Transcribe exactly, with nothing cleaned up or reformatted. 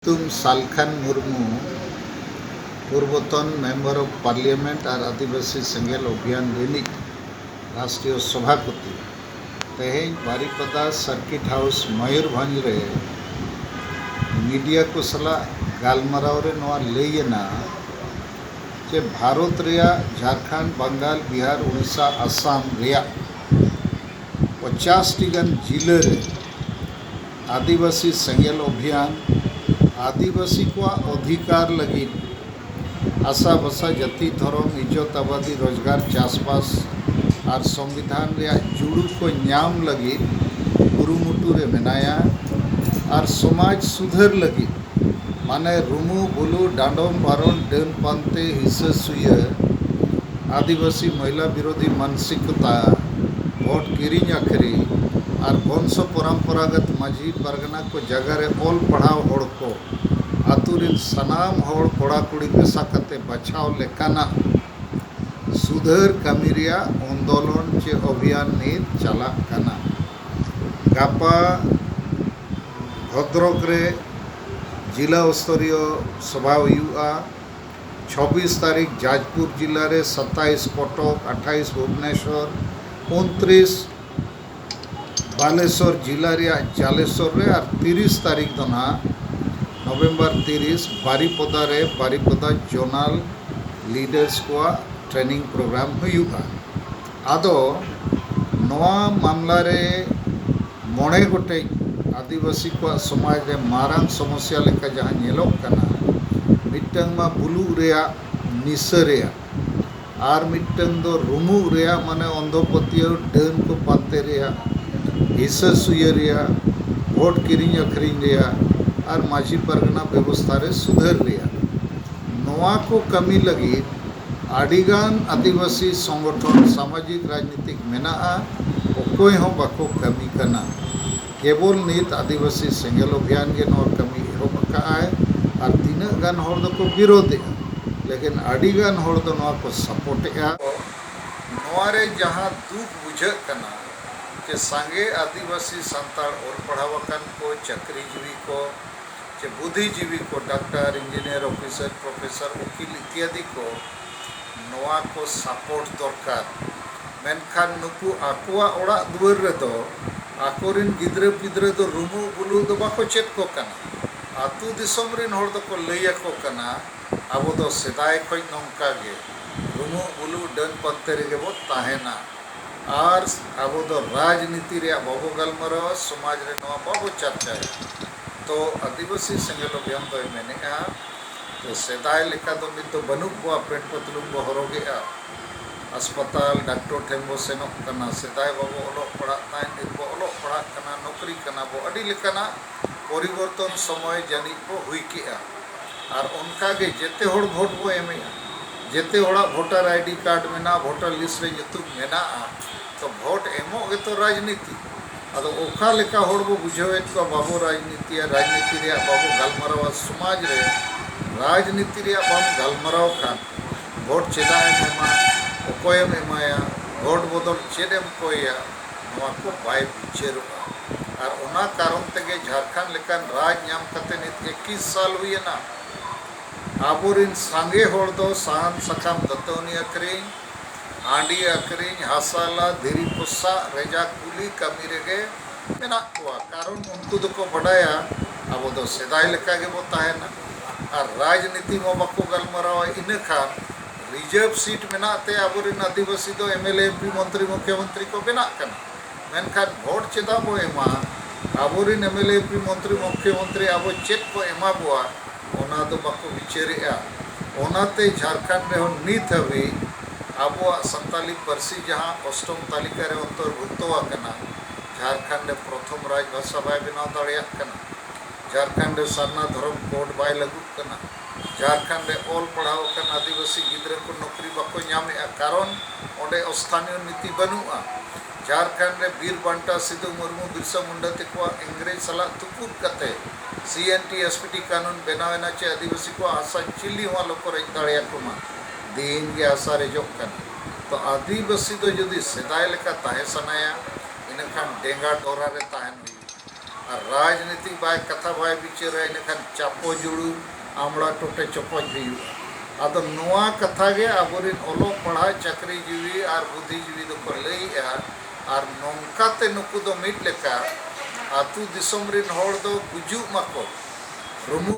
ᱧᱩᱛᱩᱢ Salkhan Murmu, ᱯᱩᱨᱵᱚᱛᱚᱱ Member of Parliament ᱟᱨ ᱟᱹᱫᱤᱵᱟᱹᱥᱤ ᱥᱮᱸᱜᱮᱞ ᱚᱵᱷᱤᱭᱟᱱ ᱨᱤᱱᱤᱡ ᱨᱟᱥᱴᱨᱤᱭᱚ ᱥᱚᱵᱷᱟᱯᱚᱛᱤ᱾ ᱛᱮᱦᱮᱧ ᱵᱟᱨᱤᱯᱟᱫᱟ Circuit House ᱢᱚᱭᱩᱨᱵᱷᱚᱸᱡᱽ ᱨᱮ media ᱠᱚ ᱥᱟᱞᱟᱜ ᱜᱟᱞᱢᱟᱨᱟᱣ ᱨᱮ ᱱᱚᱣᱟ ᱞᱟᱹᱭ ᱮᱱᱟ ᱡᱮ ᱵᱷᱟᱨᱚᱛ ᱨᱮᱭᱟᱜ ᱡᱷᱟᱲᱠᱷᱚᱸᱰ, ᱵᱟᱝᱜᱟᱞ, ᱵᱤᱦᱟᱨ, ᱩᱲᱤᱥᱥᱟ, ᱟᱥᱟᱢ ᱨᱮᱭᱟᱜ ᱯᱚᱧᱪᱟᱥ ᱴᱤ ᱜᱟᱱ ᱡᱤᱞᱟᱹ ᱨᱮ ᱟᱹᱫᱤᱵᱟᱹᱥᱤ ᱥᱮᱸᱜᱮᱞ ᱚᱵᱷᱤᱭᱟᱱ, ᱟᱹᱫᱤᱵᱟᱹᱥᱤ ᱠᱚᱣᱟᱜ ᱚᱫᱷᱤᱠᱟᱨ ᱞᱟᱹᱜᱤᱫ ᱟᱥᱟ ᱵᱷᱟᱥᱟ, ᱡᱟᱹᱛᱤ, ᱫᱷᱚᱨᱚᱢ, ᱤᱡᱽᱡᱚᱛ, ᱟᱵᱟᱫᱤ, ᱨᱳᱡᱽᱜᱟᱨ, ᱪᱟᱥᱵᱟᱥ ᱟᱨ ᱥᱚᱝᱵᱤᱫᱷᱟᱱ ᱨᱮᱭᱟᱜ ᱡᱩᱲᱩ ᱠᱚ ᱧᱟᱢ ᱞᱟᱹᱜᱤᱫ ᱠᱩᱨᱩᱢᱩᱴᱩ ᱨᱮ ᱢᱮᱱᱟᱭᱟ ᱟᱨ ᱥᱚᱢᱟᱡᱽ ᱥᱩᱫᱷᱟᱹᱨ ᱞᱟᱹᱜᱤᱫ, ᱢᱟᱱᱮ ᱨᱩᱢᱩ, ᱵᱩᱞᱩ, ᱰᱟᱸᱰᱚᱢ, ᱵᱟᱨᱚᱱ, ᱰᱟᱹᱱ ᱯᱟᱱᱛᱮ, ᱦᱤᱥᱟᱹ ᱥᱩᱭᱟᱹ, ᱟᱹᱫᱤᱵᱟᱹᱥᱤ ᱢᱚᱦᱤᱞᱟ ᱵᱤᱨᱳᱫᱷᱤ ᱢᱟᱱᱥᱤᱠᱚᱛᱟ, ᱵᱷᱳᱴ ᱠᱤᱨᱤᱧ ᱟᱹᱠᱷᱨᱤᱧ ᱟᱨ ᱵᱚᱝᱥᱚ ᱯᱚᱨᱚᱢᱯᱚᱨᱟᱜᱚᱛ ᱢᱟᱹᱡᱷᱤ ᱯᱟᱨᱜᱟᱱᱟ ᱠᱚ ᱡᱟᱭᱜᱟ ᱨᱮ ᱚᱞ ᱯᱟᱲᱦᱟᱣ ᱦᱚᱲ ᱠᱚ, ᱟᱹᱛᱩ ᱨᱤᱱ ᱥᱟᱱᱟᱢ ᱦᱚᱲ ᱠᱚᱲᱟ ᱠᱩᱲᱤ ᱢᱮᱥᱟ ᱠᱟᱛᱮ ᱵᱟᱪᱷᱟᱣ ᱞᱮᱠᱟᱱᱟᱜ ᱥᱩᱫᱷᱟᱹᱨ ᱠᱟᱹᱢᱤ ᱨᱮᱭᱟᱜ ᱟᱱᱫᱳᱞᱚᱱ ᱪᱮ ᱚᱵᱷᱤᱭᱟᱱ ᱱᱤᱛ ᱪᱟᱞᱟᱜ ᱠᱟᱱᱟ᱾ ᱜᱟᱯᱟ ᱵᱷᱚᱫᱨᱚᱠ ᱨᱮ ᱡᱤᱞᱟ ᱥᱛᱚᱨᱤᱭᱚ ᱥᱚᱵᱷᱟ ᱦᱩᱭᱩᱜᱼᱟ᱾ ᱪᱷᱚᱵᱵᱤᱥ ᱛᱟᱹᱨᱤᱠᱷ ᱡᱟᱡᱽᱯᱩᱨ ᱡᱤᱞᱟ ᱨᱮ, ᱥᱟᱛᱟᱭᱤᱥ ᱠᱚᱴᱚᱠ, ᱟᱴᱷᱟᱭᱤᱥ ᱵᱷᱩᱵᱽᱱᱮᱥᱚᱨ, ᱩᱱᱛᱨᱤᱥ ᱵᱟᱞᱮᱥᱚᱨ ᱡᱤᱞᱟ ᱨᱮᱭᱟᱜ ᱡᱟᱞᱮᱥᱚᱨ ᱨᱮ ᱟᱨ ᱛᱤᱨᱤᱥ ᱛᱟᱹᱨᱤᱠᱷ ᱫᱚ ᱱᱟᱦᱟᱜ ᱱᱚᱵᱷᱮᱢᱵᱚᱨ ᱛᱤᱨᱤᱥ ᱵᱟᱨᱤᱯᱚᱫᱟ ᱨᱮ ᱵᱟᱨᱤᱯᱚᱫᱟ zonal leaders ᱠᱚᱣᱟᱜ training program ᱦᱩᱭᱩᱜᱼᱟ᱾ ᱟᱫᱚ ᱱᱚᱣᱟ ᱢᱟᱢᱞᱟ ᱨᱮ ᱢᱚᱬᱮ ᱜᱚᱴᱮᱡ ᱟᱹᱫᱤᱵᱟᱹᱥᱤ ᱠᱚᱣᱟᱜ ᱥᱚᱢᱟᱡᱽ ᱨᱮ ᱢᱟᱨᱟᱝ ᱥᱚᱢᱚᱥᱥᱟ ᱞᱮᱠᱟ ᱡᱟᱦᱟᱸ ᱧᱮᱞᱚᱜ ᱠᱟᱱᱟ, ᱢᱤᱫᱴᱟᱝ ᱢᱟ ᱵᱩᱞᱩᱜ ᱨᱮᱭᱟᱜ, ᱱᱤᱥᱟᱹ ᱨᱮᱭᱟᱜ, ᱟᱨ ᱢᱤᱫᱴᱟᱝ ᱫᱚ ᱨᱩᱢᱩᱜ ᱨᱮᱭᱟᱜ, ᱢᱟᱱᱮ ᱚᱱᱫᱷᱚ ᱯᱟᱹᱛᱭᱟᱹᱣ, ᱰᱟᱹᱱ ᱠᱚ ᱯᱟᱱᱛᱮ ᱨᱮᱭᱟᱜ, ᱦᱤᱥᱟᱹ ᱥᱩᱭᱟᱹ ᱨᱮᱭᱟᱜ, ᱵᱷᱳᱴ ᱠᱤᱨᱤᱧ ᱟᱹᱠᱷᱨᱤᱧ ᱨᱮᱭᱟᱜ, ᱟᱨ ᱢᱟᱹᱡᱷᱤ ᱯᱟᱨᱜᱟᱱᱟ ᱵᱮᱵᱚᱥᱛᱷᱟ ᱨᱮ ᱥᱩᱫᱷᱟᱹᱨ ᱨᱮᱭᱟᱜ᱾ ᱱᱚᱣᱟ ᱠᱚ ᱠᱟᱹᱢᱤ ᱞᱟᱹᱜᱤᱫ ᱟᱹᱰᱤᱜᱟᱱ ᱟᱹᱫᱤᱵᱟᱹᱥᱤ ᱥᱚᱝᱜᱚᱴᱷᱚᱱ, ᱥᱟᱢᱟᱡᱤᱠ ᱨᱟᱡᱽᱱᱤᱛᱤᱠ ᱢᱮᱱᱟᱜᱼᱟ, ᱚᱠᱚᱭ ᱦᱚᱸ ᱵᱟᱠᱚ ᱠᱟᱹᱢᱤ ᱠᱟᱱᱟ᱾ ᱠᱮᱵᱚᱞ ᱱᱤᱛ ᱟᱹᱫᱤᱵᱟᱹᱥᱤ ᱥᱮᱸᱜᱮᱞ ᱚᱵᱷᱤᱭᱟᱱ ᱜᱮ ᱱᱚᱣᱟ ᱠᱟᱹᱢᱤ ᱮᱦᱚᱵ ᱟᱠᱟᱫᱼᱟᱭ ᱟᱨ ᱛᱤᱱᱟᱹᱜ ᱜᱟᱱ ᱦᱚᱲ ᱫᱚᱠᱚ ᱵᱤᱨᱳᱫᱷᱮᱜᱼᱟ, ᱞᱮᱠᱤᱱ ᱟᱹᱰᱤ ᱜᱟᱱ ᱦᱚᱲ ᱫᱚ ᱱᱚᱣᱟ ᱠᱚ support ᱮᱫᱼᱟ᱾ ᱱᱚᱣᱟ ᱨᱮ ᱡᱟᱦᱟᱸ ᱫᱩᱠ ᱵᱩᱡᱷᱟᱹᱜ ᱠᱟᱱᱟ ᱡᱮ ᱥᱟᱸᱜᱮ ᱟᱹᱫᱤᱵᱟᱹᱥᱤ ᱥᱟᱱᱛᱟᱲ ᱚᱞ ᱯᱟᱲᱦᱟᱣ ᱟᱠᱟᱱ ᱠᱚ, ᱪᱟᱹᱠᱨᱤ ᱡᱤᱵᱤ ᱠᱚ, ᱥᱮ ᱵᱩᱫᱷᱤᱡᱤᱵᱤ ᱠᱚ, ᱰᱟᱠᱛᱟᱨ, ᱤᱧᱡᱤᱱᱤᱭᱟᱨ, ᱚᱯᱷᱤᱥᱟᱨ, ᱯᱨᱚᱯᱷᱮᱥᱚᱨ, ᱩᱠᱤᱞ ᱤᱛᱭᱟᱫᱤ ᱠᱚ, ᱱᱚᱣᱟ ᱠᱚ ᱥᱟᱯᱳᱨᱴ ᱫᱚᱨᱠᱟᱨ᱾ ᱢᱮᱱᱠᱷᱟᱱ ᱱᱩᱠᱩ ᱟᱠᱚᱣᱟᱜ ᱚᱲᱟᱜ ᱫᱩᱣᱟᱹᱨ ᱨᱮᱫᱚ ᱟᱠᱚᱨᱮᱱ ᱜᱤᱫᱽᱨᱟᱹ ᱯᱤᱫᱽᱨᱟᱹ ᱫᱚ ᱨᱩᱢᱩᱜ ᱵᱩᱞᱩᱜ ᱫᱚ ᱵᱟᱠᱚ ᱪᱮᱫ ᱠᱚ ᱠᱟᱱᱟ᱾ ᱟᱹᱛᱩ ᱫᱤᱥᱚᱢ ᱨᱮᱱ ᱦᱚᱲ ᱫᱚᱠᱚ ᱞᱟᱹᱭ ᱟᱠᱚ ᱠᱟᱱᱟ, ᱟᱵᱚ ᱫᱚ ᱥᱮᱫᱟᱭ ᱠᱷᱚᱱ ᱱᱚᱝᱠᱟ ᱜᱮ ᱨᱩᱢᱩᱜ ᱵᱩᱞᱩᱜ ᱰᱟᱹᱱ ᱯᱟᱱᱛᱮ ᱨᱮᱜᱮ ᱵᱚ ᱛᱟᱦᱮᱱᱟ᱾ ᱟᱨ ᱟᱵᱚ ᱫᱚ ᱨᱟᱡᱽᱱᱤᱛᱤ ᱨᱮᱭᱟᱜ ᱵᱟᱵᱚ ᱜᱟᱞᱢᱟᱨᱟᱣᱟ, ᱥᱚᱢᱟᱡᱽ ᱨᱮ ᱱᱚᱣᱟ ᱵᱟᱵᱚ ᱪᱟᱨᱪᱟᱭᱟ᱾ ᱛᱚ ᱟᱹᱫᱤᱵᱟᱹᱥᱤ ᱥᱮᱸᱜᱮᱞ ᱚᱵᱷᱤᱭᱟᱱ ᱫᱚᱭ ᱢᱮᱱᱮᱜᱼᱟ, ᱛᱚ ᱥᱮᱫᱟᱭ ᱞᱮᱠᱟ ᱫᱚ ᱱᱤᱛ ᱫᱚ ᱵᱟᱹᱱᱩᱜ ᱠᱚᱣᱟ, ᱯᱮᱱᱴ ᱯᱟᱹᱛᱞᱩᱢ ᱵᱚ ᱦᱚᱨᱚᱜᱮᱜᱼᱟ, ᱦᱟᱥᱯᱟᱛᱟᱞ ᱰᱟᱠᱛᱚᱨ ᱴᱷᱮᱱ ᱵᱚ ᱥᱮᱱᱚᱜ ᱠᱟᱱᱟ᱾ ᱥᱮᱫᱟᱭ ᱵᱟᱵᱚ ᱚᱞᱚᱜ ᱯᱟᱲᱦᱟᱜ ᱛᱟᱦᱮᱸᱫ, ᱱᱤᱛ ᱵᱚ ᱚᱞᱚᱜ ᱯᱟᱲᱦᱟᱜ ᱠᱟᱱᱟ, ᱱᱚᱠᱨᱤ ᱠᱟᱱᱟ ᱵᱚ, ᱟᱹᱰᱤ ᱞᱮᱠᱟᱱᱟᱜ ᱯᱚᱨᱤᱵᱚᱨᱛᱚᱱ ᱥᱚᱢᱚᱭ ᱡᱟᱹᱱᱤᱡ ᱵᱚ ᱦᱩᱭ ᱠᱮᱜᱼᱟ᱾ ᱟᱨ ᱚᱱᱠᱟ ᱜᱮ ᱡᱮᱛᱮ ᱦᱚᱲ ᱵᱷᱳᱴ ᱵᱚ ᱮᱢᱮᱜᱼᱟ, ᱡᱮᱛᱮ ᱦᱚᱲᱟᱜ ᱵᱷᱳᱴᱟᱨ ᱟᱭᱰᱤ ᱠᱟᱨᱰ ᱢᱮᱱᱟᱜᱼᱟ, ᱵᱷᱳᱴᱟᱨ ᱞᱤᱥᱴ ᱨᱮ ᱧᱩᱛᱩᱢ ᱢᱮᱱᱟᱜᱼᱟ᱾ ᱛᱚ ᱵᱷᱳᱴ ᱮᱢᱚᱜ ᱜᱮᱛᱚ ᱨᱟᱡᱽᱱᱤᱛᱤ᱾ ᱟᱫᱚ ᱚᱠᱟ ᱞᱮᱠᱟ ᱦᱚᱲ ᱵᱚ ᱵᱩᱡᱷᱟᱹᱣᱮᱫ ᱠᱚᱣᱟ ᱵᱟᱵᱚ ᱨᱟᱡᱽᱱᱤᱛᱤᱭᱟ, ᱨᱟᱡᱽᱱᱤᱛᱤ ᱨᱮᱭᱟᱜ ᱵᱟᱵᱚ ᱜᱟᱞᱢᱟᱨᱟᱣᱟ ᱥᱚᱢᱟᱡᱽ ᱨᱮ, ᱨᱟᱡᱽᱱᱤᱛᱤ ᱨᱮᱭᱟᱜ ᱵᱟᱢ ᱜᱟᱞᱢᱟᱨᱟᱣ ᱠᱷᱟᱱ ᱵᱷᱳᱴ ᱪᱮᱫᱟᱜ ᱮᱢ ᱮᱢᱟ, ᱚᱠᱚᱭᱮᱢ ᱮᱢᱟᱭᱟ, ᱵᱷᱳᱴ ᱵᱚᱫᱚᱞ ᱪᱮᱫ ᱮᱢ ᱠᱚᱭᱟ, ᱱᱚᱣᱟ ᱠᱚ ᱵᱟᱭ ᱵᱤᱪᱟᱹᱨᱚᱜᱼᱟ᱾ ᱟᱨ ᱚᱱᱟ ᱠᱟᱨᱚᱱ ᱛᱮᱜᱮ ᱡᱷᱟᱲᱠᱷᱚᱸᱰ ᱞᱮᱠᱟᱱ ᱨᱟᱡᱽ ᱧᱟᱢ ᱠᱟᱛᱮ ᱱᱤᱛ ᱮᱠᱤᱥ ᱥᱟᱞ ᱦᱩᱭᱮᱱᱟ᱾ ᱟᱵᱚᱨᱮᱱ ᱥᱟᱸᱜᱮ ᱦᱚᱲ ᱫᱚ ᱥᱟᱦᱟᱱ ᱥᱟᱠᱟᱢ ᱫᱟᱹᱛᱟᱹᱣᱱᱤ ᱟᱹᱠᱷᱨᱤᱧ, ᱦᱟᱺᱰᱤ ᱟᱹᱠᱷᱨᱤᱧ, ᱦᱟᱥᱟ ᱞᱟ, ᱫᱷᱤᱨᱤ ᱯᱚᱥᱟᱜ, ᱨᱮᱡᱟ ᱠᱩᱞᱤ ᱠᱟᱹᱢᱤ ᱨᱮᱜᱮ ᱢᱮᱱᱟᱜ ᱠᱚᱣᱟ᱾ ᱠᱟᱨᱚᱱ ᱩᱱᱠᱩ ᱫᱚᱠᱚ ᱵᱟᱰᱟᱭᱟ ᱟᱵᱚ ᱫᱚ ᱥᱮᱫᱟᱭ ᱞᱮᱠᱟ ᱜᱮᱵᱚ ᱛᱟᱦᱮᱱᱟ᱾ ᱟᱨ ᱨᱟᱡᱽᱱᱤᱛᱤ ᱢᱟ ᱵᱟᱠᱚ ᱜᱟᱞᱢᱟᱨᱟᱣᱟ, ᱤᱱᱟᱹ ᱠᱷᱟᱱ ᱨᱤᱡᱟᱨᱵᱷ ᱥᱤᱴ ᱢᱮᱱᱟᱜ ᱛᱮ ᱟᱵᱚᱨᱮᱱ ᱟᱹᱫᱤᱵᱟᱹᱥᱤ ᱫᱚ M L A, M P, ᱢᱚᱱᱛᱨᱤ, ᱢᱩᱠᱷᱭᱚᱢᱚᱱᱛᱨᱤ ᱠᱚ ᱵᱮᱱᱟᱜ ᱠᱟᱱᱟ᱾ ᱢᱮᱱᱠᱷᱟᱱ ᱵᱷᱳᱴ ᱪᱮᱫᱟᱜ ᱵᱚ ᱮᱢᱟ? ᱟᱵᱚᱨᱮᱱ M L A, M P, ᱢᱚᱱᱛᱨᱤ, ᱢᱩᱠᱷᱭᱚᱢᱚᱱᱛᱨᱤ ᱟᱵᱚ ᱪᱮᱫ ᱠᱚ ᱮᱢᱟ ᱵᱚᱣᱟ, ᱚᱱᱟ ᱫᱚ ᱵᱟᱠᱚ ᱵᱤᱪᱟᱹᱨᱮᱜᱼᱟ᱾ ᱚᱱᱟᱛᱮ ᱡᱷᱟᱲᱠᱷᱚᱸᱰ ᱨᱮᱦᱚᱸ ᱱᱤᱛ ᱦᱟᱹᱵᱤᱡ ᱟᱵᱚᱣᱟᱜ ᱥᱟᱱᱛᱟᱞᱤ ᱯᱟᱹᱨᱥᱤ ᱡᱟᱦᱟᱸ ᱚᱥᱴᱚᱢ ᱛᱟᱹᱞᱤᱠᱟ ᱨᱮ ᱚᱱᱛᱚᱨᱵᱷᱩᱠᱛᱚ ᱟᱠᱟᱱᱟ, ᱡᱷᱟᱲᱠᱷᱚᱸᱰ ᱨᱮ ᱯᱨᱚᱛᱷᱚᱢ ᱨᱟᱡᱽ ᱵᱷᱟᱥᱟ ᱵᱟᱭ ᱵᱮᱱᱟᱣ ᱫᱟᱲᱮᱭᱟᱜ ᱠᱟᱱᱟ᱾ ᱡᱷᱟᱲᱠᱷᱚᱸᱰ ᱨᱮ ᱥᱟᱨᱱᱟ ᱫᱷᱚᱨᱚᱢ ᱠᱳᱰ ᱵᱟᱭ ᱞᱟᱹᱜᱩᱜ ᱠᱟᱱᱟ᱾ ᱡᱷᱟᱲᱠᱷᱚᱸᱰ ᱨᱮ ᱚᱞ ᱯᱟᱲᱦᱟᱣ ᱟᱠᱟᱱ ᱟᱹᱫᱤᱵᱟᱹᱥᱤ ᱜᱤᱫᱽᱨᱟᱹ ᱠᱚ ᱱᱚᱠᱨᱤ ᱵᱟᱠᱚ ᱧᱟᱢᱮᱜᱼᱟ, ᱠᱟᱨᱚᱱ ᱚᱸᱰᱮ ᱥᱛᱷᱟᱱᱤᱭᱚ ᱱᱤᱛᱤ ᱵᱟᱹᱱᱩᱜᱼᱟ᱾ ᱡᱷᱟᱲᱠᱷᱚᱸᱰ ᱨᱮ ᱵᱤᱨ ᱵᱟᱱᱴᱟ ᱥᱤᱫᱩ ᱢᱩᱨᱢᱩ, ᱵᱤᱨᱥᱟ ᱢᱩᱱᱰᱟ ᱛᱮᱠᱚᱣᱟᱜ ᱤᱝᱨᱮᱡᱽ ᱥᱟᱞᱟᱜ ᱛᱩᱯᱩᱫ ᱠᱟᱛᱮ ᱥᱤ N T S P T ᱠᱟᱹᱱᱩᱱ ᱵᱮᱱᱟᱣ ᱮᱱᱟ, ᱪᱮ ᱟᱹᱫᱤᱵᱟᱹᱥᱤ ᱠᱚᱣᱟᱜ ᱦᱟᱥᱟ ᱪᱤᱞᱤ ᱦᱚᱸ ᱟᱞᱚ ᱠᱚ ᱨᱮᱡ ᱫᱟᱲᱮᱭᱟᱠᱚ ᱢᱟ᱾ ᱫᱤᱱ ᱜᱮ ᱦᱟᱥᱟ ᱨᱮᱡᱚᱜ ᱠᱟᱱᱟ᱾ ᱛᱚ ᱟᱹᱫᱤᱵᱟᱹᱥᱤ ᱫᱚ ᱡᱩᱫᱤ ᱥᱮᱫᱟᱭ ᱞᱮᱠᱟ ᱛᱟᱦᱮᱸ ᱥᱟᱱᱟᱭᱟ, ᱤᱱᱟᱹᱠᱷᱟᱱ ᱰᱮᱸᱜᱟ ᱰᱚᱨᱟ ᱨᱮ ᱛᱟᱦᱮᱱ ᱦᱩᱭᱩᱜᱼᱟ᱾ ᱨᱟᱡᱽᱱᱤᱛᱤ ᱵᱟᱭ, ᱠᱟᱛᱷᱟ ᱵᱟᱭ ᱵᱤᱪᱟᱹᱨᱟ, ᱤᱱᱟᱹᱠᱷᱟᱱ ᱪᱟᱯᱚ ᱡᱩᱲᱩ, ᱟᱢᱲᱟ ᱴᱚᱴᱮ ᱪᱚᱯᱚᱡ ᱦᱩᱭᱩᱜᱼᱟ᱾ ᱟᱫᱚ ᱱᱚᱣᱟ ᱠᱟᱛᱷᱟ ᱜᱮ ᱟᱵᱚᱨᱮᱱ ᱚᱞᱚᱜ ᱯᱟᱲᱦᱟᱜ ᱪᱟᱹᱠᱨᱤ ᱡᱤᱣᱤ ᱟᱨ ᱵᱩᱫᱽᱫᱷᱤ ᱡᱤᱣᱤ ᱫᱚᱠᱚ ᱞᱟᱹᱭᱮᱜᱼᱟ᱾ ᱟᱨ ᱱᱚᱝᱠᱟᱛᱮ ᱱᱩᱠᱩ ᱫᱚ ᱢᱤᱫ ᱞᱮᱠᱟ ᱟᱹᱛᱩ ᱫᱤᱥᱚᱢ ᱨᱮᱱ ᱦᱚᱲ ᱫᱚ ᱜᱩᱡᱩᱜ ᱢᱟᱠᱚ, ᱨᱩᱢᱩᱜ